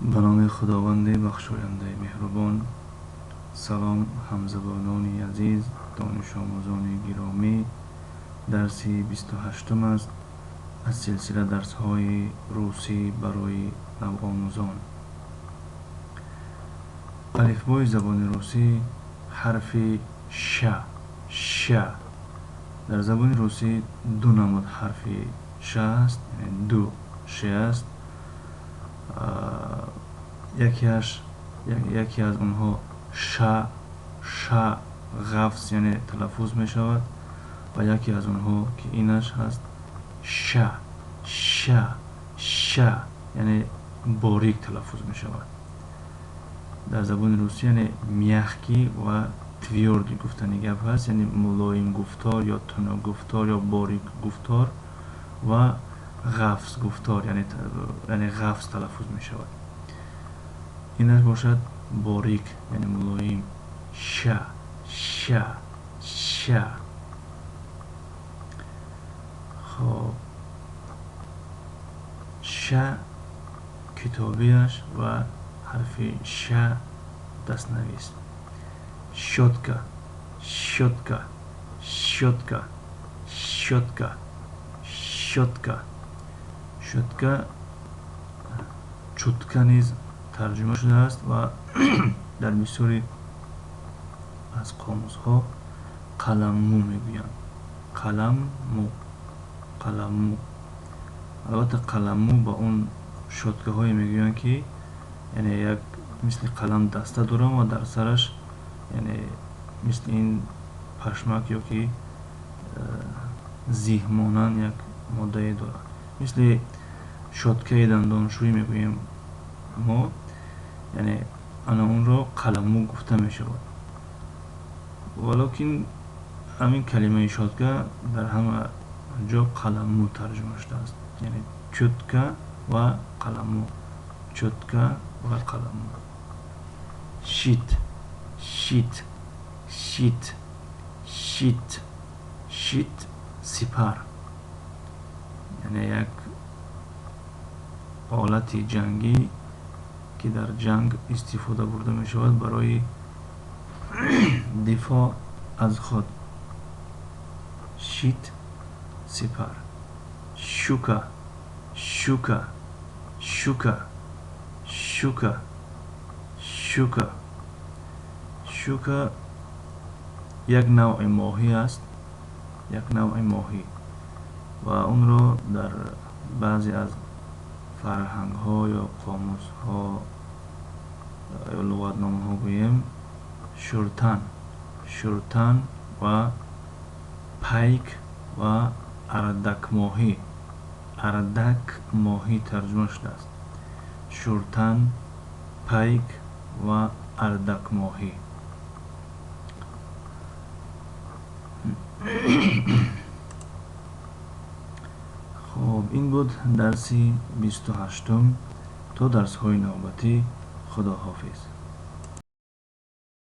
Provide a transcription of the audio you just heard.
Ба номи Худованди бахшояндаи меҳрубон. Салом, ҳамзабонони азиз, донишомӯзони гиромӣ. Дарси 28-ум аст аз силсила дарсҳои русӣ барои навомӯзон. Алифбои забони русӣ, ҳарфи ша, ша. Дар забони русӣ ду намуд ҳарфи ша аст, яъне ду ше аст. Яке аз онҳо ша, ша ғафз, яъне талаффуз мешавад, ва яке аз онҳо, ки инаш ҳаст, ша, ша, ша, яъне борик талаффуз мешавад. Дар забони русӣ, яъне мягкий ва твёрдый гуфтани гап ҳаст, яъне мулоим гуфтор ё тунук гуфтор ё борик гуфтор ва ғафз гуфтор, яъне ғафз талаффуз мешавад. Инаш бошад борик, яъне мулоим. Ша, ша, ша. Хоб, ша китобиаш ва ҳарфи ша дастнавис. Щётка, щётка, щётка, щётка, щётка. Щётка чутка низ тарҷума шудааст ва дар бисёре аз қомусҳо қаламмӯ мегӯянд. Қаламмӯ, қаламмӯ. Албатта, қаламмӯ ба он щёткаҳое мегӯянд, ки яъне як мисли қалам даста доранд ва дар сараш, яъне мисли ин пашмак ё ки зиҳ монанд як моддае дорад, мисли щёткаи дандоншӯӣ мегӯем мо, яъне ана онро қаламмӯ гуфта мешавад. Валокин ҳамин калимаи щётка дар ҳама ҷо қаламмӯ тарҷума шудааст, яъне чётка ва қаламмӯ, чётка ва қаламмӯ. Щит, щит, щит, щит. Щит сипар, яъне як олати ҷангӣ, ки дар ҷанг истифода бурда мешавад барои дифоъ аз худ. Щит сипар. Щука, щука, щука, щука, щука. Щука як навъи моҳӣ аст, як навъи моҳӣ, ва онро дар баъзе аз фарҳангҳо ё қомусҳо ё луғатномаҳо гӯем, шуртан, шуртан ва пайк ва ардакмоҳӣ, ардакмоҳӣ тарҷума шудааст. Шуртан, пайк ва ардакмоҳӣ. Хоб, ин буд дарси 28-ум. То дарсҳои навбатӣ, худоҳофиз.